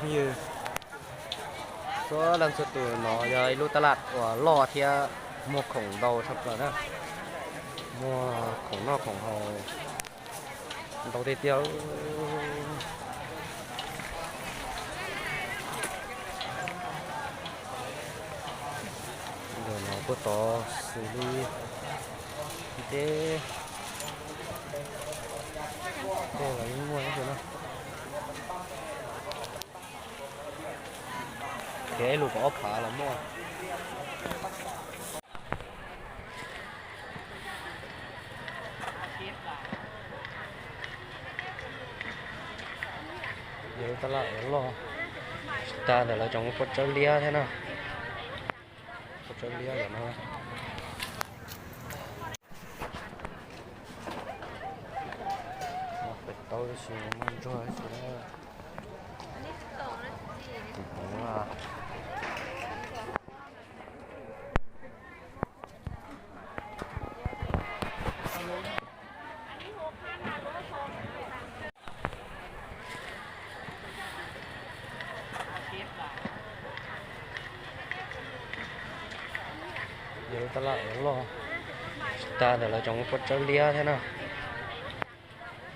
Ywg, txhua leej txhua tus, no yog ib lub tab laj uas loj thiab muag khoom ntau tshaj plaws na, muag khoom noj khoom haus ntau tiag tiag. Ntawm no puag tod xws li tej, tej los yeej muaj ib yam na. Kev ib lus kaum ob phav los muaj. Yog lub tab laj uas loj, tsis tas ntawm lawv tseem muaj pob tsawb liab thiab na. Pob tsawb liab yom no. Pem taub tab sis muaj ntsuag tab sis na. Tus hmoov a. Yog lub tab laj uas loj, tsis tas ntawm lawv tseem muaj pob tsawb liab thiab na.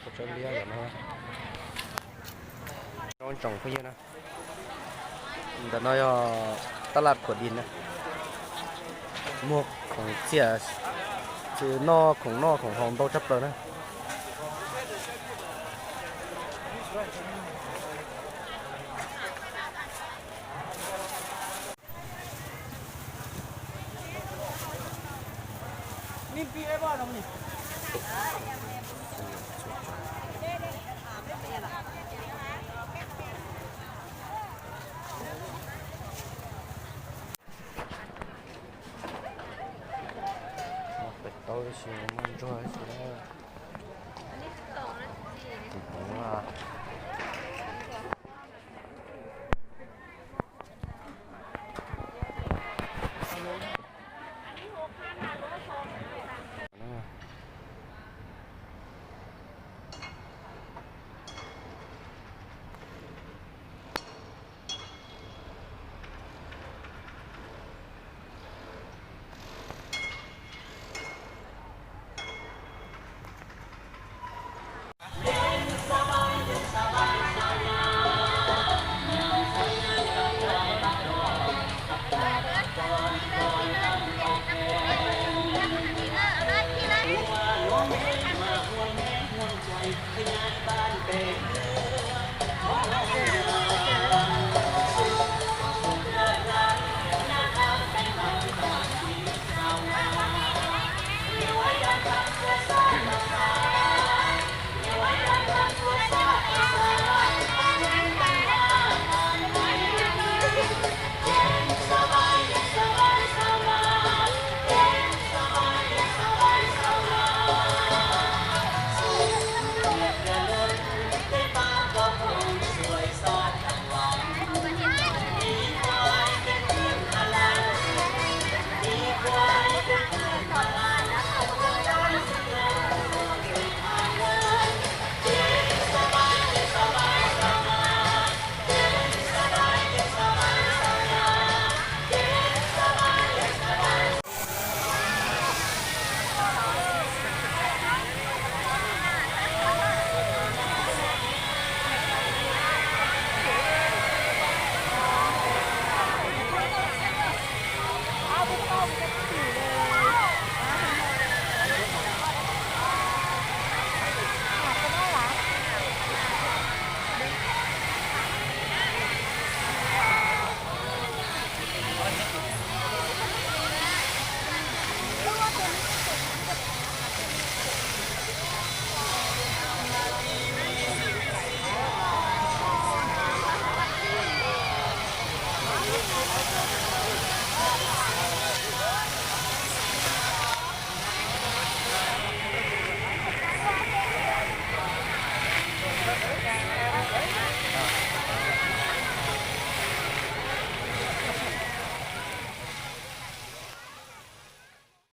Pob tsawb liab yom no. Tsoom phooj ywg na, ntawm no yog tab laj khuam dis na, muag khoom txiaj, txhua noj khoom noj khoom haus ntau tshaj plaws na. Pem taub tab sis muaj ntsuag tab sis na. Tus hmoov a.